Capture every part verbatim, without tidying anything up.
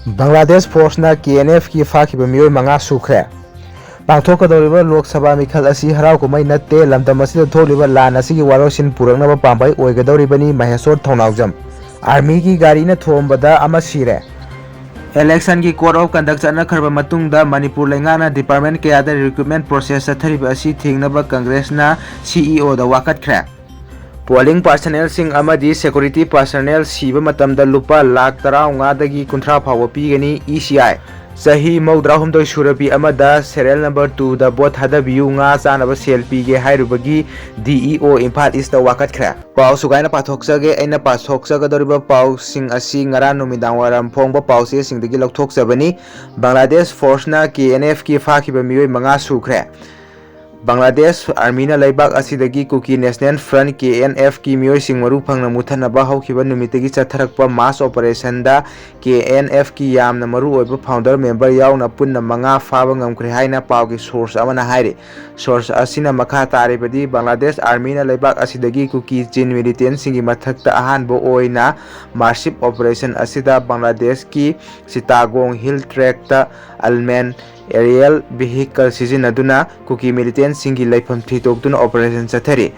ꯕꯪꯒ꯭ꯂꯥꯗꯦꯁ ꯐꯣꯔꯁꯅ ꯀꯦ and ꯑꯦꯐꯀꯤ ꯐꯥꯈꯤꯕ ꯃꯤꯑꯣꯏ ꯃꯉꯥ ꯁꯨꯈ꯭ꯔꯦ꯫ ꯄꯥꯡꯊꯣꯛꯀꯗꯧꯔꯤꯕ ꯂꯣꯛ ꯁꯚꯥ ꯃꯤꯈꯜ ꯑꯁꯤ ꯍꯔꯥꯎ ꯀꯨꯝꯍꯩ ꯅꯠꯇꯦ, ꯂꯝꯗꯝ ꯑꯁꯤꯗ ꯊꯣꯛꯂꯤꯕ ꯂꯥꯟ ꯑꯁꯤꯒꯤ ꯋꯥꯔꯣꯏꯁꯤꯟ ꯄꯨꯔꯛꯅꯕ ꯄꯥꯝꯕꯩ ꯑꯣꯏꯒꯗꯧꯔꯤꯕꯅꯤ, ꯃꯍꯦꯁꯣꯔ ꯊꯧꯅꯥꯎꯖꯝ꯫ ꯑꯥꯔꯃꯤꯒꯤ ꯒꯥꯔꯤꯅ ꯊꯣꯝꯕꯗ ꯑꯃ ꯁꯤꯔꯦ꯫ ꯏꯂꯦꯛꯁꯟꯒꯤ ꯀꯣꯗ ꯑꯣꯐ ꯀꯟꯗꯛ ꯆꯠꯅꯈ꯭ꯔꯕ ꯃꯇꯨꯡꯗ ꯃꯅꯤꯄꯨꯔ ꯂꯩꯉꯥꯛꯅ ꯗꯤꯄꯥꯔꯠꯃꯦꯟ ꯀꯌꯥꯗ ꯔꯤꯀ꯭ꯔꯨꯠꯃꯦꯟ ꯄ꯭ꯔꯣꯁꯦꯁ ꯆꯠꯊꯔꯤꯕ ꯑꯁꯤ ꯊꯤꯡꯅꯕ ꯀꯪꯒ꯭ꯔꯦꯁꯅ ꯁꯤ ꯏ ꯑꯣꯗ ꯋꯥꯀꯠꯈ꯭ꯔꯦ꯫ ꯄꯣꯂꯤꯡ ꯄꯥꯔꯁꯅꯦꯜꯁꯤꯡ ꯑꯃꯗꯤ ꯁꯦꯀꯨꯔꯤꯇꯤ ꯄꯥꯔꯁꯅꯦꯜ ꯁꯤꯕ ꯃꯇꯝꯗ ꯂꯨꯄꯥ ꯂꯥꯈ ꯇꯔꯥꯃꯉꯥꯗꯒꯤ ꯀꯨꯟꯊ꯭ꯔꯥ ꯐꯥꯎꯕ ꯄꯤꯒꯅꯤ꯫ ꯏ ꯁꯤ ꯑꯥꯏ ꯆꯍꯤ ꯃꯧꯗ꯭ꯔꯥꯍꯨꯝꯗꯣꯏ ꯁꯨꯔꯕꯤ ꯑꯃꯗ ꯁꯦꯔꯤꯌꯦꯜ ꯅꯝꯕꯔ ꯇꯨꯗ ꯚꯣꯠ ꯊꯥꯗꯕꯤꯌꯨ, ꯉꯥ ꯆꯥꯅꯕ ꯁꯦꯜ ꯄꯤꯒꯦ ꯍꯥꯏꯔꯨꯕꯒꯤ ꯗꯤ ꯏ ꯑꯣ ꯏꯝꯐꯥꯜ ꯏꯁꯇ ꯋꯥꯀꯠꯈ꯭ꯔꯦ꯫ ꯄꯥꯎ ꯁꯨꯒꯥꯏꯅ ꯄꯥꯊꯣꯛꯆꯒꯦ꯫ ꯑꯩꯅ ꯄꯥꯊꯣꯛꯆꯒꯗꯧꯔꯤꯕ ꯄꯥꯎꯁꯤꯡ ꯑꯁꯤ ꯉꯔꯥꯡ ꯅꯨꯃꯤꯗꯥꯡ ꯋꯥꯏꯔꯝ ꯐꯣꯡꯕ ꯄꯥꯎꯆꯦꯁꯤꯡꯗꯒꯤ ꯂꯧꯊꯣꯛꯆꯕꯅꯤ꯫ ꯕꯪꯒ꯭ꯂꯥꯗꯦꯁ ꯐꯣꯔꯁꯅ ꯀꯦ ꯑꯦꯟ ꯑꯦꯐꯀꯤ ꯐꯥꯈꯤꯕ ꯃꯤꯑꯣꯏ ꯃꯉꯥ ꯁꯨꯈ꯭ꯔꯦ꯫ ꯕꯪꯒ꯭ꯂꯥꯗꯦꯁ ꯑꯥꯔꯃꯤꯅ ꯂꯩꯕꯥꯛ ꯑꯁꯤꯗꯒꯤ ꯀꯨꯀꯤ ꯅꯦꯁꯅꯦꯜ ꯐ꯭ꯔꯟꯠ, ꯀꯦ ꯑꯦꯟ ꯑꯦꯐꯀꯤ ꯃꯤꯑꯣꯏꯁꯤꯡ ꯃꯔꯨ ꯐꯪꯅ ꯃꯨꯠꯊꯠꯅꯕ ꯍꯧꯈꯤꯕ ꯅꯨꯃꯤꯠꯇꯒꯤ ꯆꯠꯊꯔꯛꯄ ꯃꯥꯁ ꯑꯣꯄꯔꯦꯁꯟꯗ ꯀꯦ ꯑꯦꯟ ꯑꯦꯐꯀꯤ ꯌꯥꯝꯅ ꯃꯔꯨ ꯑꯣꯏꯕ ꯐꯥꯎꯟꯗꯔ ꯃꯦꯝꯕꯔ ꯌꯥꯎꯅ ꯄꯨꯟꯅ ꯃꯉꯥ ꯐꯥꯕ ꯉꯝꯈ꯭ꯔꯦ ꯍꯥꯏꯅ ꯄꯥꯎꯒꯤ ꯁꯣꯔꯁ ꯑꯃꯅ ꯍꯥꯏꯔꯤ꯫ ꯁꯣꯔꯁ ꯑꯁꯤꯅ ꯃꯈꯥ ꯇꯥꯔꯤꯕꯗꯤ, ꯕꯪꯒ꯭ꯂꯥꯗꯦꯁ ꯑꯥꯔꯃꯤꯅ ꯂꯩꯕꯥꯛ ꯑꯁꯤꯗꯒꯤ ꯀꯨꯀꯤ ꯆꯤꯟ ꯃꯤꯂꯤꯇꯦꯟꯁꯤꯡꯒꯤ ꯃꯊꯛꯇ ꯑꯍꯥꯟꯕ ꯑꯣꯏꯅ ꯃꯥꯁꯤꯞ ꯑꯣꯄꯔꯦꯁꯟ ꯑꯁꯤꯗ ꯕꯪꯒ꯭ꯂꯥꯗꯦꯁꯀꯤ ꯆꯤꯇꯥꯒꯣꯡ ꯍꯤꯜ ꯇ꯭ꯔꯦꯛꯇ ꯑꯜꯃꯦꯟ ꯑꯦꯔꯤꯌꯦꯜ ꯚꯤꯍꯤꯀꯜ ꯁꯤꯖꯤꯟꯅꯗꯨꯅ ꯀꯨꯀꯤ ꯃꯤꯂꯤꯇꯦꯟꯁꯤꯡꯒꯤ ꯂꯩꯐꯝ ꯊꯤꯗꯣꯛꯇꯨꯅ ꯑꯣꯄꯔꯦꯁꯟ ꯆꯠꯊꯔꯤ꯫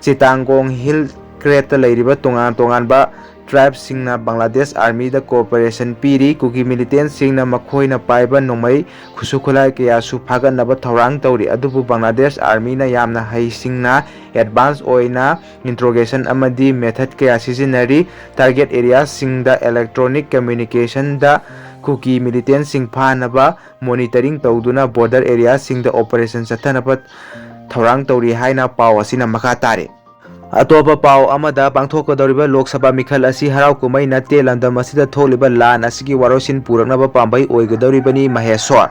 ꯆꯤꯇꯥꯡꯒꯣꯡ ꯍꯤꯜ ꯇ꯭ꯔꯦꯛꯇ ꯂꯩꯔꯤꯕ ꯇꯣꯉꯥꯟ ꯇꯣꯉꯥꯟꯕ ꯇ꯭ꯔꯥꯏꯕꯁꯤꯡꯅ ꯕꯪꯒ꯭ꯂꯥꯗꯦꯁ ꯑꯥꯔꯃꯤꯗ ꯀꯣꯑꯣꯄꯔꯦꯁꯟ ꯄꯤꯔꯤ꯫ ꯀꯨꯀꯤ ꯃꯤꯂꯤꯇꯦꯟꯁꯤꯡꯅ ꯃꯈꯣꯏꯅ ꯄꯥꯏꯕ ꯅꯣꯡꯃꯩ ꯈꯨꯠꯁꯨ ꯈꯨꯠꯂꯥꯏ ꯀꯌꯥꯁꯨ ꯐꯥꯒꯠꯅꯕ ꯊꯧꯔꯥꯡ ꯇꯧꯔꯤ, ꯑꯗꯨꯕꯨ ꯕꯪꯒ꯭ꯂꯥꯗꯦꯁ ꯑꯥꯔꯃꯤꯅ ꯌꯥꯝꯅ ꯍꯩꯁꯤꯡꯅ ꯑꯦꯗꯚꯥꯟꯁ ꯑꯣꯏꯅ ꯏꯟꯇ꯭ꯔꯣꯒꯦꯁꯟ ꯑꯃꯗꯤ ꯃꯦꯊꯗ ꯀꯌꯥ ꯁꯤꯖꯤꯟꯅꯔꯤ꯫ ꯇꯥꯔꯒꯦꯠ ꯑꯦꯔꯤꯌꯥꯁꯤꯡꯗ ꯏꯂꯦꯛꯇ꯭ꯔꯣꯅꯤꯛ ꯀꯝꯃ꯭ꯌꯨꯅꯤꯀꯦꯁꯟꯗ ꯀꯨꯀꯤ ꯃꯤꯂꯤꯇꯦꯟꯁꯤꯡ ꯐꯥꯅꯕ ꯃꯣꯅꯤꯇꯔꯤꯡ ꯇꯧꯗꯨꯅ ꯕꯣꯔꯗꯔ ꯑꯦꯔꯤꯌꯥꯁꯤꯡꯗ ꯑꯣꯄꯔꯦꯁꯟ ꯆꯠꯊꯅꯕ ꯊꯧꯔꯥꯡ ꯇꯧꯔꯤ ꯍꯥꯏꯅ ꯄꯥꯎ ꯑꯁꯤꯅ ꯃꯈꯥ ꯇꯥꯔꯤ꯫ ꯑꯇꯣꯞꯄ ꯄꯥꯎ ꯑꯃꯗ, ꯄꯥꯡꯊꯣꯛꯀꯗꯧꯔꯤꯕ ꯂꯣꯛ ꯁꯚꯥ ꯃꯤꯈꯜ ꯑꯁꯤ ꯍꯔꯥꯎ ꯀꯨꯝꯍꯩ ꯅꯠꯇꯦ, ꯂꯝꯗꯝ ꯑꯁꯤꯗ ꯊꯣꯛꯂꯤꯕ ꯂꯥꯟ ꯑꯁꯤꯒꯤ ꯋꯥꯔꯣꯏꯁꯤꯟ ꯄꯨꯔꯛꯅꯕ ꯄꯥꯝꯕꯩ ꯑꯣꯏꯒꯗꯧꯔꯤꯕꯅꯤ, ꯃꯍꯦꯁꯣꯔ꯫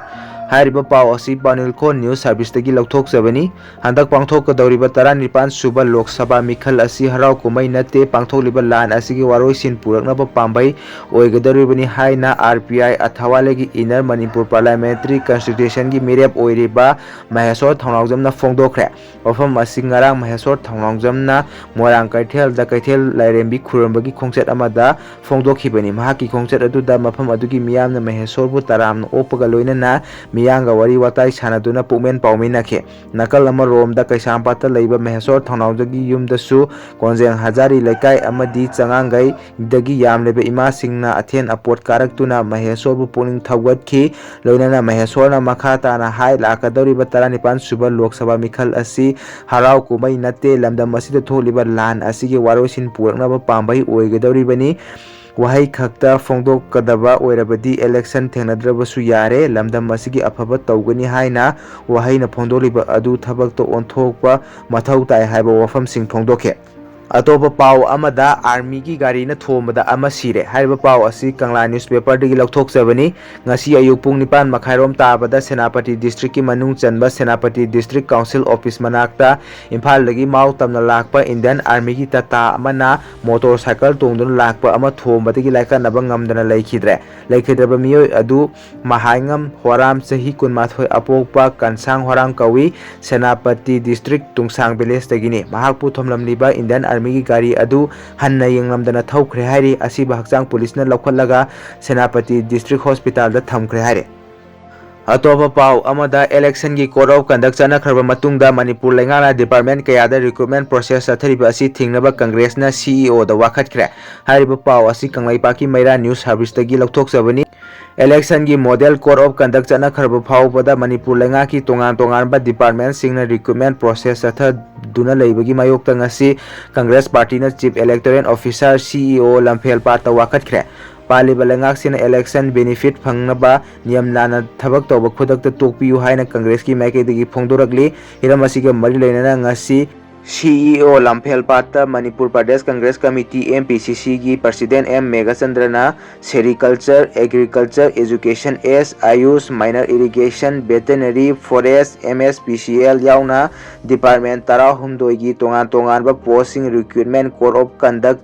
ꯍꯥꯏꯔꯤꯕ ꯄꯥꯎ ꯑꯁꯤ ꯄꯥꯎꯅꯤꯜꯈꯣꯟ ꯅ꯭ꯌꯨꯁ ꯁꯥꯔꯚꯤꯁꯇꯒꯤ ꯂꯧꯊꯣꯛꯆꯕꯅꯤ꯫ ꯍꯟꯗꯛ ꯄꯥꯡꯊꯣꯛꯀꯗꯧꯔꯤꯕ ꯇꯔꯥꯅꯤꯄꯥꯟ ꯁꯨꯕ ꯂꯣꯛ ꯁꯚꯥ ꯃꯤꯈꯜ ꯑꯁꯤ ꯍꯔꯥꯎ ꯀꯨꯝꯍꯩ ꯅꯠꯇꯦ, ꯄꯥꯡꯊꯣꯛꯂꯤꯕ ꯂꯥꯟ ꯑꯁꯤꯒꯤ ꯋꯥꯔꯣꯏꯁꯤꯟ ꯄꯨꯔꯛꯅꯕ ꯄꯥꯝꯕꯩ ꯑꯣꯏꯒꯗꯧꯔꯤꯕꯅꯤ ꯍꯥꯏꯅ ꯑꯥꯔ ꯄꯤ ꯑꯥꯏ ꯑꯊꯋꯥꯂꯦꯒꯤ ꯏꯟꯅꯔ ꯃꯅꯤꯄꯨꯔ ꯄꯥꯔꯂꯤꯌꯥꯃꯦꯟꯇꯔꯤ ꯀꯟꯁꯇꯤꯇ꯭ꯌꯨꯁꯟꯒꯤ ꯃꯤꯔꯦꯞ ꯑꯣꯏꯔꯤꯕ ꯃꯍꯦꯁꯣꯔ ꯊꯧꯅꯥꯎꯖꯝꯅ ꯐꯣꯡꯗꯣꯛꯈ꯭ꯔꯦ꯫ ꯋꯥꯐꯝ ꯑꯁꯤ ꯉꯔꯥꯡ ꯃꯍꯦꯁꯣꯔ ꯊꯧꯅꯥꯎꯖꯝꯅ ꯃꯣꯏꯔꯥꯡ ꯀꯩꯊꯦꯜꯗ ꯀꯩꯊꯦꯜ ꯂꯥꯏꯔꯦꯝꯕꯤ ꯈꯨꯔꯨꯝꯕꯒꯤ ꯈꯣꯡꯆꯠ ꯑꯃꯗ ꯐꯣꯡꯗꯣꯛꯈꯤꯕꯅꯤ꯫ ꯃꯍꯥꯛꯀꯤ ꯈꯣꯡꯆꯠ ꯑꯗꯨꯗ ꯃꯐꯝ ꯑꯗꯨꯒꯤ ꯃꯤꯌꯥꯝꯅ ꯃꯍꯦꯁꯣꯔꯕꯨ ꯇꯔꯥꯝꯅ ꯑꯣꯛꯄꯒ ꯂꯣꯏꯅꯅ ꯃꯤꯌꯥꯝꯒ ꯋꯥꯔꯤ ꯋꯥꯇꯥꯏ ꯁꯥꯟꯅꯗꯨꯅ ꯄꯨꯛꯃꯦꯟ ꯄꯥꯎꯃꯤꯟꯅꯈꯤ꯫ ꯅꯥꯀꯜ ꯑꯃꯔꯣꯝꯗ ꯀꯩꯁꯥꯝꯄꯥꯠꯇ ꯂꯩꯕ ꯃꯍꯦꯁꯣꯔ ꯊꯧꯅꯥꯎꯖꯝꯒꯤ ꯌꯨꯝꯗꯁꯨ ꯀꯣꯟꯖꯦꯡ ꯍꯖꯥꯔꯤ ꯂꯩꯀꯥꯏ ꯑꯃꯗꯤ ꯆꯉꯥꯡꯒꯩꯗꯒꯤ ꯌꯥꯝꯂꯤꯕ ꯏꯃꯥꯁꯤꯡꯅ ꯑꯊꯦꯟ ꯑꯄꯣꯠ ꯀꯥꯔꯛꯇꯨꯅ ꯃꯍꯦꯁꯣꯔꯕꯨ ꯄꯨꯛꯅꯤꯡ ꯊꯧꯒꯠꯈꯤ꯫ ꯂꯣꯏꯅꯅ ꯃꯍꯦꯁꯣꯔꯅ ꯃꯈꯥ ꯇꯥꯅ ꯍꯥꯏ, ꯂꯥꯛꯀꯗꯧꯔꯤꯕ ꯇꯔꯥꯅꯤꯄꯥꯟ ꯁꯨꯕ ꯂꯣꯛ ꯁꯚꯥ ꯃꯤꯈꯜ ꯑꯁꯤ ꯍꯔꯥꯎ ꯀꯨꯝꯍꯩ ꯅꯠꯇꯦ, ꯂꯝꯗꯝ ꯑꯁꯤꯗ ꯊꯣꯛꯂꯤꯕ ꯂꯥꯟ ꯑꯁꯤꯒꯤ ꯋꯥꯔꯣꯏꯁꯤꯟ ꯄꯨꯔꯛꯅꯕ ꯄꯥꯝꯕꯩ ꯑꯣꯏꯒꯗꯧꯔꯤꯕꯅꯤ꯫ ꯋꯥꯍꯩ ꯈꯛꯇ ꯐꯣꯡꯗꯣꯛꯀꯗꯕ ꯑꯣꯏꯔꯕꯗꯤ election ꯊꯦꯡꯅꯗ꯭ꯔꯕꯁꯨ ꯌꯥꯔꯦ꯫ ꯂꯝꯗꯝ ꯑꯁꯤꯒꯤ ꯑꯐꯕ ꯇꯧꯒꯅꯤ ꯍꯥꯏꯅ ꯋꯥꯍꯩꯅ ꯐꯣꯡꯗꯣꯛꯂꯤꯕ ꯑꯗꯨ ꯊꯕꯛꯇ ꯑꯣꯟꯊꯣꯛꯄ ꯃꯊꯧ ꯇꯥꯏ ꯍꯥꯏꯕ ꯋꯥꯐꯝꯁꯤꯡ ꯐꯣꯡꯗꯣꯛꯈꯤ꯫ ꯑꯇꯣꯞꯄ ꯄꯥꯎ ꯑꯃꯗ, ꯑꯥꯔꯃꯤꯒꯤ ꯒꯥꯔꯤꯅ ꯊꯣꯝꯕꯗ ꯑꯃ ꯁꯤꯔꯦ꯫ ꯍꯥꯏꯔꯤꯕ ꯄꯥꯎ ꯑꯁꯤ ꯀꯪꯂꯥ ꯅ꯭ꯌꯨꯁꯄꯦꯄꯔꯗꯒꯤ ꯂꯧꯊꯣꯛꯆꯕꯅꯤ꯫ ꯉꯁꯤ ꯑꯌꯨꯛ ꯄꯨꯡ ꯅꯤꯄꯥꯟ ꯃꯈꯥꯏꯔꯣꯝ ꯇꯥꯕꯗ ꯁꯦꯅꯥꯄꯇꯤ ꯗꯤꯁꯇ꯭ꯔꯤꯛꯀꯤ ꯃꯅꯨꯡ ꯆꯟꯕ ꯁꯦꯅꯥꯄꯇꯤ ꯗꯤꯁꯇ꯭ꯔꯤꯛ ꯀꯥꯎꯟꯁꯤꯜ ꯑꯣꯐꯤꯁ ꯃꯅꯥꯛꯇ ꯏꯝꯐꯥꯜꯗꯒꯤ ꯃꯥꯎ ꯇꯝꯅ ꯂꯥꯛꯄ ꯏꯟꯗꯤꯌꯟ ꯑꯥꯔꯃꯤꯒꯤ ꯇꯥꯇꯥ ꯑꯃꯅ ꯃꯣꯇꯣꯔ ꯁꯥꯏꯀꯜ ꯇꯣꯡꯗꯨꯅ ꯂꯥꯛꯄ ꯑꯃ ꯊꯣꯝꯕꯗꯒꯤ ꯂꯥꯏꯀꯠꯅꯕ ꯉꯝꯗꯅ ꯂꯩꯈꯤꯗ꯭ꯔꯦ꯫ ꯂꯩꯈꯤꯗ꯭ꯔꯕ ꯃꯤꯑꯣꯏ ꯑꯗꯨ ꯃꯍꯥꯏꯉꯝ ꯍꯣꯔꯥꯝ, ꯆꯍꯤ ꯀꯨꯟꯃꯥꯊꯣꯏ ꯑꯄꯣꯛꯄ ꯀꯟꯁꯥꯡ ꯍꯣꯔꯥꯝ ꯀꯧꯏ, ꯁꯦꯅꯥꯄꯇꯤ ꯗꯤꯁꯇ꯭ꯔꯤꯛ ꯇꯨꯡꯁꯥꯡ ꯚꯤꯂꯦꯖꯇꯒꯤꯅꯤ꯫ ꯃꯍꯥꯛꯄꯨ ꯊꯣꯝꯂꯝꯂꯤꯕ ꯏꯟꯗꯤꯌꯟ ꯑꯥꯔꯃꯤꯒꯤ ꯒꯥꯔꯤ ꯑꯗꯨ ꯍꯟꯅ ꯌꯦꯡꯂꯝꯗꯅ ꯊꯧꯈ꯭ꯔꯦ ꯍꯥꯏꯔꯤ꯫ ꯑꯁꯤꯕ ꯍꯛꯆꯥꯡ ꯄꯨꯂꯤꯁꯅ ꯂꯧꯈꯠꯂꯒ ꯁꯦꯅꯥꯄꯇꯤ ꯗꯤꯁꯇ꯭ꯔꯤꯛ ꯍꯣꯁꯄꯤꯇꯥꯜꯗ ꯊꯝꯈ꯭ꯔꯦ ꯍꯥꯏꯔꯤ꯫ ꯑꯇꯣꯞꯄ ꯄꯥꯎ ꯑꯃꯗ, election ꯒꯤ code of conduct ꯆꯠꯅꯈ꯭ꯔꯕ ꯃꯇꯨꯡꯗ ꯃꯅꯤꯄꯨꯔ ꯂꯩꯉꯥꯛꯅ department ꯀꯌꯥꯗ recruitment process ꯆꯠꯊꯔꯤꯕ ꯑꯁꯤ ꯊꯤꯡꯅꯕ ꯀꯪꯒ꯭ꯔꯦꯁꯅ C E O ꯗ ꯋꯥꯀꯠꯈ꯭ꯔꯦ꯫ ꯍꯥꯏꯔꯤꯕ ꯄꯥꯎ ꯑꯁꯤ ꯀꯪꯂꯩꯄꯥꯛꯀꯤ ꯃꯩꯔꯥ ꯅ꯭ꯌꯨꯁ ꯁꯥꯔꯚꯤꯁꯇꯒꯤ ꯂꯧꯊꯣꯛꯆꯕꯅꯤ꯫ Election ꯒꯤ model code of conduct ꯆꯠꯅꯈ꯭ꯔꯕ ꯐꯥꯎꯕꯗ ꯃꯅꯤꯄꯨꯔ ꯂꯩꯉꯥꯛꯀꯤ ꯇꯣꯉꯥꯟ ꯇꯣꯉꯥꯟꯕ department ꯁꯤꯡꯅ recruitment process ꯆꯠꯊꯗꯨꯅ ꯂꯩꯕꯒꯤ ꯃꯥꯌꯣꯛꯇ ꯉꯁꯤ Congress ꯄꯥꯔꯇꯤꯅ Chief Electoral Officer, C E O, ꯂꯝꯐꯦꯜ ꯄꯥꯠꯇ ꯋꯥꯀꯠꯈ꯭ꯔꯦ꯫ ꯄꯥꯜꯂꯤꯕ ꯂꯩꯉꯥꯛꯁꯤꯅ election benefit ꯐꯪꯅꯕ ꯅꯤꯌꯝ ꯂꯥꯟꯅ ꯊꯕꯛ ꯇꯧꯕ ꯈꯨꯗꯛꯇ ꯇꯣꯛꯄꯤꯌꯨ ꯍꯥꯏꯅ ꯀꯪꯒ꯭ꯔꯦꯁꯀꯤ ꯃꯥꯏꯀꯩꯗꯒꯤ ꯐꯣꯡꯗꯣꯔꯛꯂꯤ꯫ ꯍꯤꯔꯝ ꯑꯁꯤꯒ ꯃꯔꯤ ꯂꯩꯅꯅ ꯉꯁꯤ ꯁꯤ ꯏ ꯑꯣ ꯂꯝꯐꯦꯜꯄꯥꯠꯇ Manipur Pradesh Congress committee, M P C ꯁꯤꯒꯤ ꯄ꯭ꯔꯁꯤꯗꯦꯟ ꯑꯦꯝ ꯃꯦꯘꯆꯟꯗ꯭ꯔꯅ ꯁꯦꯔꯤꯀꯜꯆꯔ, ꯑꯦꯒ꯭ꯔꯤꯀꯜꯆꯔ, ꯑꯦꯖꯨꯀꯦꯁꯟ, ꯑꯦꯁ, AYUSH, minor irrigation, veterinary, forest, M S P C L ꯌꯥꯎꯅ ꯗꯤꯄꯥꯔꯠꯃꯦꯟ ꯇꯔꯥꯍꯨꯝꯗꯣꯏꯒꯤ ꯇꯣꯉꯥꯟ ꯇꯣꯉꯥꯟꯕ ꯄꯣꯁꯁꯤꯡ ꯔꯤꯀ꯭ꯔꯨꯠꯃꯦꯟ ꯀꯣꯗ ꯑꯣꯐ ꯀꯟꯗꯛ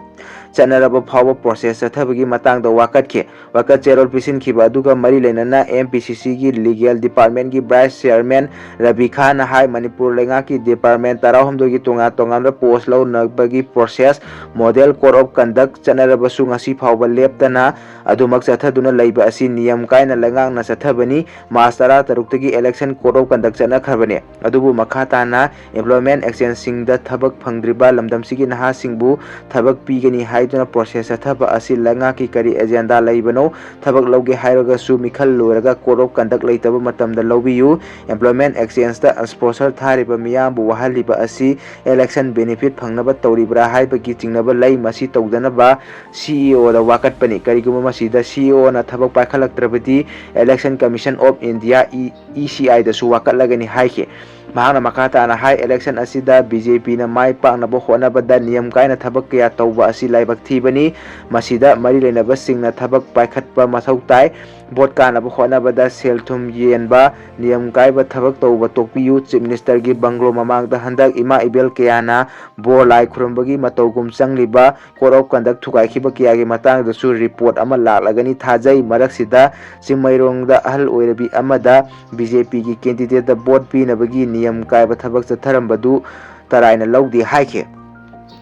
ꯆꯠꯅꯔꯕ ꯐꯥꯎꯕ ꯄ꯭ꯔꯣꯁꯦꯁ ꯆꯠꯊꯕꯒꯤ ꯃꯇꯥꯡꯗ ꯋꯥꯀꯠꯈꯤ꯫ ꯋꯥꯀꯠ ꯆꯦꯔꯣꯜ ꯄꯤꯁꯤꯟꯈꯤꯕ ꯑꯗꯨꯒ ꯃꯔꯤ ꯂꯩꯅꯅ ꯑꯦꯝ ꯄꯤ ꯁꯤ ꯁꯤꯒꯤ ꯂꯤꯒꯦꯜ ꯗꯤꯄꯥꯔꯠꯃꯦꯟꯒꯤ ꯚꯥꯏꯁ ꯆꯤꯌꯔꯃꯦꯟ ꯔꯕꯤ ꯈꯥꯟꯅ ꯍꯥꯏ, ꯃꯅꯤꯄꯨꯔ ꯂꯩꯉꯥꯛꯀꯤ ꯗꯤꯄꯥꯔꯠꯃꯦꯟ ꯇꯔꯥꯍꯨꯝꯗꯣꯏꯒꯤ ꯇꯣꯉꯥꯟ ꯇꯣꯉꯥꯟꯕ ꯄꯣꯁ ꯂꯧꯅꯕꯒꯤ process, model code of conduct ꯆꯠꯅꯔꯕꯁꯨ ꯉꯁꯤ ꯐꯥꯎꯕ ꯂꯦꯞꯇꯅ ꯑꯗꯨꯃꯛ ꯆꯠꯊꯗꯨꯅ ꯂꯩꯕ ꯑꯁꯤ ꯅꯤꯌꯝ ꯀꯥꯏꯅ ꯂꯩꯉꯥꯛꯅ ꯆꯠꯊꯕꯅꯤ꯫ ꯃꯥꯔꯆ ꯇꯔꯥꯇꯔꯨꯛꯇꯒꯤ ꯏꯂꯦꯛꯁꯟ ꯀꯣꯗ ꯑꯣꯐ ꯀꯟꯗꯛ ꯆꯠꯅꯈ꯭ꯔꯕꯅꯤ꯫ ꯑꯗꯨꯕꯨ ꯃꯈꯥ ꯇꯥꯅ ꯑꯦꯝꯄ꯭ꯂꯣꯏꯃꯦꯟ ꯑꯦꯛꯁꯆꯦꯟꯖꯁꯤꯡꯗ ꯊꯕꯛ ꯐꯪꯗ꯭ꯔꯤꯕ ꯂꯝꯗꯝꯁꯤꯒꯤ ꯅꯍꯥꯁꯤꯡꯕꯨ ꯊꯕꯛ ꯄꯤꯒꯅꯤ ꯍꯥꯏꯗꯨꯅ ꯄ꯭ꯔꯣꯁꯦꯁ ꯆꯠꯊꯕ ꯑꯁꯤ ꯂꯩꯉꯥꯛꯀꯤ ꯀꯔꯤ ꯑꯦꯖꯦꯟꯗꯥ ꯂꯩꯕꯅꯣ? ꯊꯕꯛ ꯂꯧꯒꯦ ꯍꯥꯏꯔꯒꯁꯨ ꯃꯤꯈꯜ ꯂꯣꯏꯔꯒ ꯀꯣꯗ ꯑꯣꯐ ꯀꯟꯗꯛ ꯂꯩꯇꯕ ꯃꯇꯝꯗ ꯂꯧꯕꯤꯌꯨ꯫ ꯑꯦꯝꯄ꯭ꯂꯣꯏꯃꯦꯟ ꯑꯦꯛꯁꯆꯦꯟꯖꯇ ꯄ꯭ꯔꯦꯁꯔ ꯊꯥꯔꯤꯕ ꯃꯤꯌꯥꯝꯕꯨ ꯋꯥꯍꯜꯂꯤꯕ ꯑꯁꯤ ꯏꯂꯦꯛꯁꯟ ꯕꯦꯅꯤꯐꯤꯠ ꯐꯪꯅꯕ ꯇꯧꯔꯤꯕ꯭ꯔꯥ ꯍꯥꯏꯕꯒꯤ ꯆꯤꯡꯅꯕ ꯂꯩ꯫ ꯃꯁꯤ ꯇꯧꯗꯅꯕ ꯁꯤ ꯏ ꯑꯣꯗ ꯋꯥꯀꯠꯄꯅꯤ꯫ ꯀꯔꯤꯒꯨꯝꯕ ꯃꯁꯤꯗ ꯁꯤ ꯏ ꯑꯣꯅ ꯊꯕꯛ ꯄꯥꯏꯈꯠꯂꯛꯇ꯭ꯔꯕꯗꯤ election commission of India, E ꯁꯤ ꯑꯥꯏꯗꯁꯨ ꯋꯥꯀꯠꯂꯒꯅꯤ ꯍꯥꯏꯈꯤ꯫ ꯃꯍꯥꯛꯅ ꯃꯈꯥ ꯇꯥꯅ ꯍꯥꯏ, ꯏꯂꯦꯛꯁꯟ ꯑꯁꯤꯗ ꯕꯤ ꯖꯦ ꯄꯤꯅ ꯃꯥꯏ ꯄꯥꯛꯅꯕ ꯍꯣꯠꯅꯕꯗ ꯅꯤꯌꯝ ꯀꯥꯏꯅ ꯊꯕꯛ ꯀꯌꯥ ꯇꯧꯕ ꯑꯁꯤ ꯂꯥꯏꯕꯛ ꯊꯤꯕꯅꯤ꯫ ꯃꯁꯤꯗ ꯃꯔꯤ ꯂꯩꯅꯕꯁꯤꯡꯅ ꯊꯕꯛ ꯄꯥꯏꯈꯠꯄ ꯃꯊꯧ ꯇꯥꯏ꯫ ꯚꯣꯠ ꯀꯥꯅꯕ ꯍꯣꯠꯅꯕꯗ ꯁꯦꯜ ꯊꯨꯝ ꯌꯦꯟꯕ, ꯅꯤꯌꯝ ꯀꯥꯏꯕ ꯊꯕꯛ ꯇꯧꯕ ꯇꯣꯛꯄꯤꯌꯨ꯫ ꯆꯤꯐ ꯃꯤꯅꯤꯁꯇꯔꯒꯤ ꯕꯪꯒ꯭ꯂꯣ ꯃꯃꯥꯡꯗ ꯍꯟꯗꯛ ꯏꯃꯥ ꯏꯕꯦꯜ ꯀꯌꯥꯅ ꯕꯣꯔ ꯂꯥꯏ ꯈꯨꯔꯨꯝꯕꯒꯤ ꯃꯇꯧꯒꯨꯝ ꯆꯪꯂꯤꯕ ꯀꯣꯗ ꯑꯣꯐ ꯀꯟꯗꯛ ꯊꯨꯒꯥꯏꯈꯤꯕ ꯀꯌꯥꯒꯤ ꯃꯇꯥꯡꯗꯁꯨ ꯔꯤꯄꯣꯔꯠ ꯑꯃ ꯂꯥꯛꯂꯒꯅꯤ ꯊꯥꯖꯩ꯫ ꯃꯔꯛꯁꯤꯗ ꯆꯤꯡꯃꯩꯔꯣꯡꯗ ꯑꯍꯜ ꯑꯣꯏꯔꯕꯤ ꯑꯃꯗ ꯕꯤ ꯖꯦ ꯄꯤꯒꯤ ꯀꯦꯟꯗꯤꯗꯦꯠꯇ ꯚꯣꯠ ꯄꯤꯅꯕꯒꯤ ꯅꯤꯌꯝ ꯀꯥꯏꯕ ꯊꯕꯛ ꯆꯠꯊꯔꯝꯕꯗꯨ ꯇꯔꯥꯏꯅ ꯂꯧꯗꯦ ꯍꯥꯏꯈꯤ꯫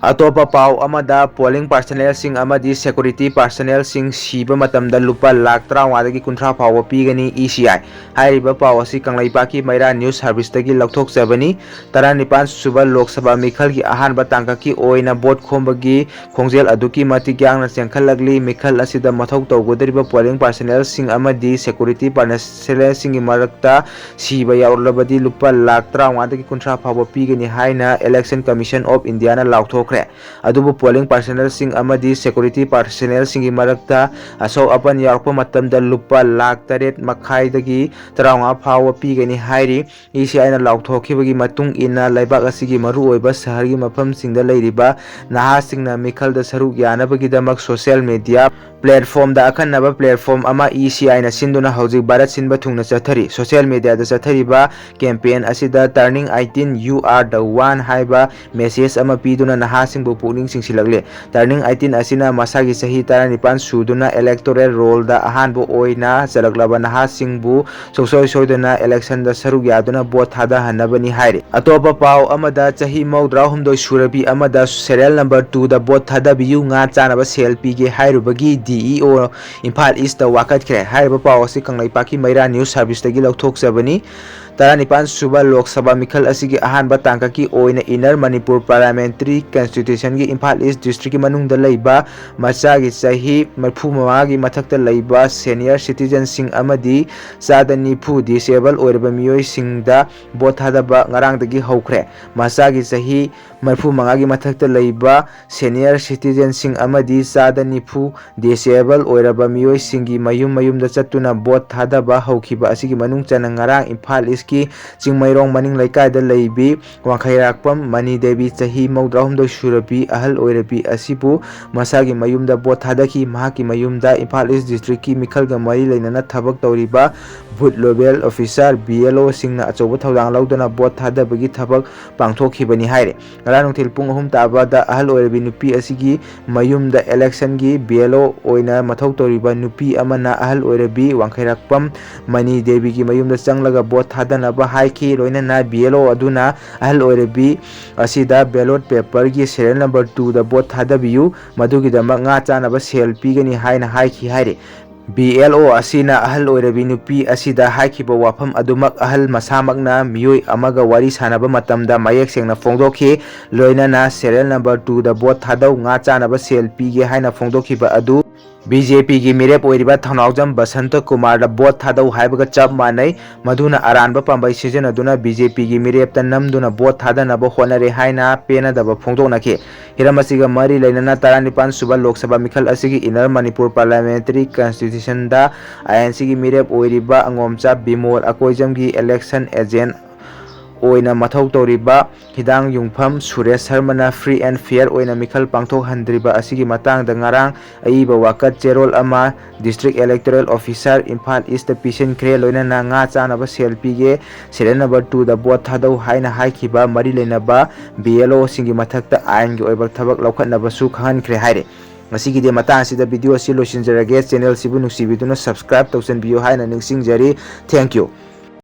ꯑꯇꯣꯞꯄ ꯄꯥꯎ ꯑꯃꯗ, ꯄꯣꯂꯤꯡ ꯄꯥꯔꯁꯅꯦꯜꯁꯤꯡ ꯑꯃꯗꯤ ꯁꯦꯀꯨꯔꯤꯇꯤ ꯄꯥꯔꯁꯅꯦꯜꯁꯤꯡ ꯁꯤꯕ ꯃꯇꯝꯗ ꯂꯨꯄꯥ ꯂꯥꯈ ꯇꯔꯥꯃꯉꯥꯗꯒꯤ ꯀꯨꯟꯊ꯭ꯔꯥ ꯐꯥꯎꯕ ꯄꯤꯒꯅꯤ, ꯏ ꯁꯤ ꯑꯥꯏ꯫ ꯍꯥꯏꯔꯤꯕ ꯄꯥꯎ ꯑꯁꯤ ꯀꯪꯂꯩꯄꯥꯛꯀꯤ ꯃꯩꯔꯥ ꯅ꯭ꯌꯨꯁ ꯁꯥꯔꯚꯤꯁꯇꯒꯤ ꯂꯧꯊꯣꯛꯆꯕꯅꯤ꯫ ꯇꯔꯥꯅꯤꯄꯥꯟ ꯁꯨꯕ ꯂꯣꯛ ꯁꯚꯥ ꯃꯤꯈꯜꯒꯤ ꯑꯍꯥꯟꯕ ꯇꯥꯡꯀꯛꯀꯤ ꯑꯣꯏꯅ ꯚꯣꯠ ꯈꯣꯝꯕꯒꯤ ꯈꯣꯡꯖꯦꯜ ꯑꯗꯨꯛꯀꯤ ꯃꯇꯤꯛ ꯌꯥꯡꯅ ꯆꯦꯟꯈꯠꯂꯛꯂꯤ꯫ ꯃꯤꯈꯜ ꯑꯁꯤꯗ ꯃꯊꯧ ꯇꯧꯒꯗꯧꯔꯤꯕ ꯄꯣꯂꯤꯡ ꯄꯥꯔꯁꯅꯦꯜꯁꯤꯡ ꯑꯃꯗꯤ ꯁꯦꯀꯨꯔꯤꯇꯤ ꯄꯥꯔꯁꯅꯦꯜꯁꯤꯡꯒꯤ ꯃꯔꯛꯇ ꯁꯤꯕ ꯌꯥꯎꯔꯛꯂꯕꯗꯤ ꯂꯨꯄꯥ ꯂꯥꯈ ꯇꯔꯥꯃꯉꯥꯗꯒꯤ ꯀꯨꯟꯊ꯭ꯔꯥ ꯐꯥꯎꯕ ꯄꯤꯒꯅꯤ ꯍꯥꯏꯅ ꯏꯂꯦꯛꯁꯟ ꯀꯃꯤꯁꯟ ꯑꯣꯐ ꯏꯟꯗꯤꯌꯥꯅ ꯂꯥꯎꯊꯣꯛ ꯊꯣꯛꯈ꯭ꯔꯦ꯫ ꯑꯗꯨꯕꯨ polling personnelꯁꯤꯡ ꯑꯃꯗꯤ security personnelꯁꯤꯡꯒꯤ ꯃꯔꯛꯇ ꯑꯁꯣꯛ ꯑꯄꯟ ꯌꯥꯎꯔꯛꯄ ꯃꯇꯝꯗ ꯂꯨꯄꯥ ꯂꯥꯈ ꯇꯔꯦꯠ ꯃꯈꯥꯏꯗꯒꯤ ꯇꯔꯥꯃꯉꯥ ꯐꯥꯎꯕ ꯄꯤꯒꯅꯤ ꯍꯥꯏꯔꯤ꯫ ꯏ ꯁꯤ ꯑꯥꯏꯅ ꯂꯥꯎꯊꯣꯛꯈꯤꯕꯒꯤ ꯃꯇꯨꯡ ꯏꯟꯅ, ꯂꯩꯕꯥꯛ ꯑꯁꯤꯒꯤ ꯃꯔꯨꯑꯣꯏꯕ ꯁꯍꯔꯒꯤ ꯃꯐꯝꯁꯤꯡꯗ ꯂꯩꯔꯤꯕ ꯅꯍꯥꯁꯤꯡꯅ ꯃꯤꯈꯜꯗ ꯁꯔꯨꯛ ꯌꯥꯅꯕꯒꯤꯗꯃꯛ social media platformꯗ ꯑꯈꯟꯅꯕ platform ꯑꯃ ꯏ ꯁꯤ ꯑꯥꯏꯅ ꯁꯤꯟꯗꯨꯅ ꯍꯧꯖꯤꯛ ꯚꯥꯔꯠ ꯁꯤꯟꯕ ꯊꯨꯡꯅ ꯆꯠꯊꯔꯤ꯫ Social mediaꯗ ꯆꯠꯊꯔꯤꯕ campaign ꯑꯁꯤꯗ "Turning eighteen, you are the one" ꯍꯥꯏꯕ message ꯑꯃ ꯄꯤꯗꯨꯅ ꯅꯍꯥꯁꯤꯡꯕꯨ ꯄꯨꯛꯅꯤꯡ ꯆꯤꯡꯁꯤꯜꯂꯛꯂꯤ꯫ Turning eighteen ꯑꯁꯤꯅ ꯃꯁꯥꯒꯤ ꯆꯍꯤ ꯇꯔꯥꯅꯤꯄꯥꯟ ꯁꯨꯗꯨꯅ electoral rollꯗ ꯑꯍꯥꯟꯕ ꯑꯣꯏꯅ ꯆꯜꯂꯛꯂꯕ ꯅꯍꯥꯁꯤꯡꯕꯨ ꯁꯨꯡꯁꯣꯏ ꯁꯣꯏꯗꯅ electionꯗ ꯁꯔꯨꯛ ꯌꯥꯗꯨꯅ vote ꯊꯥꯗꯍꯟꯅꯕꯅꯤ ꯍꯥꯏꯔꯤ꯫ ꯑꯇꯣꯞꯄ ꯄꯥꯎ ꯑꯃꯗ, ꯆꯍꯤ ꯃꯧꯗ꯭ꯔꯥꯍꯨꯝꯗꯣꯏ ꯁꯨꯔꯕꯤ ꯑꯃꯗ serial number twoꯗ vote ꯊꯥꯗꯕꯤꯌꯨ, ꯉꯥ ꯆꯥꯅꯕ ꯁꯦꯜ ꯄꯤꯒꯦ ꯍꯥꯏꯔꯨꯕꯒꯤ D E O ꯏꯝꯐꯥꯜ Eastꯇ ꯋꯥꯀꯠꯈ꯭ꯔꯦ꯫ ꯍꯥꯏꯔꯤꯕ ꯄꯥꯎ ꯑꯁꯤ ꯀꯪꯂꯩꯄꯥꯛꯀꯤ ꯃꯩꯔꯥ News Serviceꯇꯒꯤ ꯂꯧꯊꯣꯛꯆꯕꯅꯤ꯫ ꯇꯔꯥꯅꯤꯄꯥꯟ ꯁꯨꯕ ꯂꯣꯛ ꯁꯚꯥ ꯃꯤꯈꯜ ꯑꯁꯤꯒꯤ ꯑꯍꯥꯟꯕ ꯇꯥꯡꯀꯛꯀꯤ ꯑꯣꯏꯅ Inner Manipur Parliamentary Constituencyꯒꯤ Imphal East Districtꯀꯤ ꯃꯅꯨꯡꯗ ꯂꯩꯕ ꯃꯆꯥꯒꯤ ꯆꯍꯤ ꯃꯔꯤꯐꯨ ꯃꯉꯥꯒꯤ ꯃꯊꯛꯇ ꯂꯩꯕ senior citizenꯁꯤꯡ ꯑꯃꯗꯤ ꯆꯥꯗ ꯅꯤꯐꯨ disable ꯑꯣꯏꯔꯕ ꯃꯤꯑꯣꯏꯁꯤꯡꯗ vote ꯊꯥꯗꯕ ꯉꯔꯥꯡꯗꯒꯤ ꯍꯧꯈ꯭ꯔꯦ꯫ ꯃꯆꯥꯒꯤ ꯆꯍꯤ ꯃꯔꯤꯐꯨ ꯃꯉꯥꯒꯤ ꯃꯊꯛꯇ ꯂꯩꯕ senior citizenꯁꯤꯡ ꯑꯃꯗꯤ ꯆꯥꯗ ꯅꯤꯐꯨ disable ꯑꯣꯏꯔꯕ ꯃꯤꯑꯣꯏꯁꯤꯡꯒꯤ ꯃꯌꯨꯝ ꯃꯌꯨꯝꯗ ꯆꯠꯇꯨꯅ vote ꯊꯥꯗꯕ ꯍꯧꯈꯤꯕ ꯑꯁꯤꯒꯤ ꯃꯅꯨꯡ ꯆꯟꯅ ꯉꯔꯥꯡ ꯏꯝꯐꯥꯜ Eastꯀꯤ ꯆꯤꯡꯃꯩꯔꯣꯡ ꯃꯅꯤꯡ ꯂꯩꯀꯥꯏꯗ ꯂꯩꯕꯤ ꯋꯥꯡꯈꯩꯔꯥꯛꯄꯝ ꯃꯅꯤ ꯗꯦꯕꯤ, ꯆꯍꯤ ꯃꯧꯗ꯭ꯔꯥꯍꯨꯝꯗꯣꯏ ꯁꯨꯔꯕꯤ ꯑꯍꯜ ꯑꯣꯏꯔꯕꯤ ꯑꯁꯤꯕꯨ ꯃꯁꯥꯒꯤ ꯃꯌꯨꯝꯗ vote ꯊꯥꯗꯈꯤ꯫ ꯃꯍꯥꯛꯀꯤ ꯃꯌꯨꯝꯗ ꯏꯝꯐꯥꯜ East Districtꯀꯤ ꯃꯤꯈꯜꯒ ꯃꯔꯤ ꯂꯩꯅꯅ ꯊꯕꯛ ꯇꯧꯔꯤꯕ booth level officer, B L Oꯁꯤꯡꯅ ꯑꯆꯧꯕ ꯊꯧꯗꯥꯡ ꯂꯧꯗꯨꯅ vote ꯊꯥꯗꯕꯒꯤ ꯊꯕꯛ ꯄꯥꯡꯊꯣꯛꯈꯤꯕꯅꯤ ꯍꯥꯏꯔꯦ꯫ ꯉꯔꯥꯡ ꯅꯨꯡꯊꯤꯜ ꯄꯨꯡ ꯑꯍꯨꯝ ꯇꯥꯕꯗ ꯑꯍꯜ ꯑꯣꯏꯔꯕꯤ ꯅꯨꯄꯤ ꯑꯁꯤꯒꯤ ꯃꯌꯨꯝꯗ electionꯒꯤ B L O ꯑꯣꯏꯅ ꯃꯊꯧ ꯇꯧꯔꯤꯕ ꯅꯨꯄꯤ ꯑꯃꯅ ꯑꯍꯜ ꯑꯣꯏꯔꯕꯤ ꯋꯥꯡꯈꯩꯔꯥꯛꯄꯝ ꯃꯅꯤ ꯗꯦꯕꯤꯒꯤ ꯃꯌꯨꯝꯗ ꯆꯪꯂꯒ vote ꯊꯥꯗꯅꯕ ꯍꯥꯏꯈꯤ꯫ ꯂꯣꯏꯅꯅ B L O ꯑꯗꯨꯅ ꯑꯍꯜ ꯑꯣꯏꯔꯕꯤ ꯑꯁꯤꯗ ballot paperꯒꯤ serial number twoꯗ vote ꯊꯥꯗꯕꯤꯌꯨ, ꯃꯗꯨꯒꯤꯗꯃꯛ ꯉꯥ ꯆꯥꯅꯕ ꯁꯦꯜ ꯄꯤꯒꯅꯤ ꯍꯥꯏꯅ ꯍꯥꯏꯈꯤ ꯍꯥꯏꯔꯤ꯫ B L O ꯑꯁꯤꯅ ꯑꯍꯜ ꯑꯣꯏꯔꯕꯤ ꯅꯨꯄꯤ ꯑꯁꯤꯗ ꯍꯥꯏꯈꯤꯕ ꯋꯥꯐꯝ ꯑꯗꯨꯃꯛ ꯑꯍꯜ ꯃꯁꯥꯃꯛꯅ ꯃꯤꯑꯣꯏ ꯑꯃꯒ ꯋꯥꯔꯤ ꯁꯥꯟꯅꯕ ꯃꯇꯝꯗ ꯃꯌꯦꯛ ꯁꯦꯡꯅ ꯐꯣꯡꯗꯣꯛꯈꯤ꯫ ꯂꯣꯏꯅꯅ serial number twoꯗ vote ꯊꯥꯗꯧ, ꯉꯥ ꯆꯥꯅꯕ ꯁꯦꯜ ꯄꯤꯒꯦ ꯍꯥꯏꯅ ꯐꯣꯡꯗꯣꯛꯈꯤꯕ ꯑꯗꯨ ꯕꯤ ꯖꯦ ꯄꯤꯒꯤ ꯃꯤꯔꯦꯞ ꯑꯣꯏꯔꯤꯕ ꯊꯧꯅꯥꯎꯖꯝ ꯕꯁꯟꯇ ꯀꯨꯃꯥꯔꯗ ꯚꯣꯠ ꯊꯥꯗꯧ ꯍꯥꯏꯕꯒ ꯆꯞ ꯃꯥꯟꯅꯩ꯫ ꯃꯗꯨꯅ ꯑꯔꯥꯟꯕ ꯄꯥꯝꯕꯩ ꯁꯤꯖꯤꯟꯅꯗꯨꯅ ꯕꯤ ꯖꯦ ꯄꯤꯒꯤ ꯃꯤꯔꯦꯞꯇ ꯅꯝꯗꯨꯅ ꯚꯣꯠ ꯊꯥꯗꯅꯕ ꯍꯣꯠꯅꯔꯦ ꯍꯥꯏꯅ ꯄꯦꯟꯅꯗꯕ ꯐꯣꯡꯗꯣꯛꯅꯈꯤ꯫ ꯍꯤꯔꯝ ꯑꯁꯤꯒ ꯃꯔꯤ ꯂꯩꯅꯅ ꯇꯔꯥꯅꯤꯄꯥꯟ ꯁꯨꯕ ꯂꯣꯛ ꯁꯚꯥ ꯃꯤꯈꯜ ꯑꯁꯤꯒꯤ Inner Manipur Parliamentary Constitutionꯗ ꯑꯥꯏ ꯑꯦꯟ ꯁꯤꯒꯤ ꯃꯤꯔꯦꯞ ꯑꯣꯏꯔꯤꯕ ꯑꯉꯣꯝꯆꯥ ꯕꯤꯃꯣꯜ ꯑꯀꯣꯏꯖꯝꯒꯤ election agent ꯑꯣꯏꯅ ꯃꯊꯧ ꯇꯧꯔꯤꯕ ꯍꯤꯗꯥꯡ ꯌꯨꯝꯐꯝ ꯁꯨꯔꯦꯁ ꯁꯔꯃꯅ free and fair ꯑꯣꯏꯅ ꯃꯤꯈꯜ ꯄꯥꯡꯊꯣꯛꯍꯟꯗ꯭ꯔꯤꯕ ꯑꯁꯤꯒꯤ ꯃꯇꯥꯡꯗ ꯉꯔꯥꯡ ꯑꯏꯕ ꯋꯥꯀꯠ ꯆꯦꯔꯣꯜ ꯑꯃ District Electoral Officer, Imphal east ꯄꯤꯁꯤꯟꯈ꯭ꯔꯦ꯫ ꯂꯣꯏꯅꯅ ꯉꯥ ꯆꯥꯅꯕ ꯁꯦꯜ ꯄꯤꯒꯦ, serial number twoꯗ ꯚꯣꯠ ꯊꯥꯗꯧ ꯍꯥꯏꯅ ꯍꯥꯏꯈꯤꯕ ꯃꯔꯤ ꯂꯩꯅꯕ ꯕꯤ ꯑꯦꯜ ꯑꯣꯁꯤꯡꯒꯤ ꯃꯊꯛꯇ ꯑꯥꯏꯟꯒꯤ ꯑꯣꯏꯕ ꯊꯕꯛ ꯂꯧꯈꯠꯅꯕꯁꯨ ꯈꯪꯍꯟꯈ꯭ꯔꯦ ꯍꯥꯏꯔꯤ꯫ ꯉꯁꯤꯒꯤꯗꯤ ꯃꯇꯥꯡ ꯑꯁꯤꯗ video ꯑꯁꯤ ꯂꯣꯏꯁꯤꯟꯖꯔꯒꯦ꯫ Channelꯁꯤꯕꯨ ꯅꯨꯡꯁꯤꯕꯤꯗꯨꯅ subscribe ꯇꯧꯁꯤꯟꯕꯤꯌꯨ ꯍꯥꯏꯅ ꯅꯤꯡꯁꯤꯡꯖꯔꯤ꯫ Thank you꯫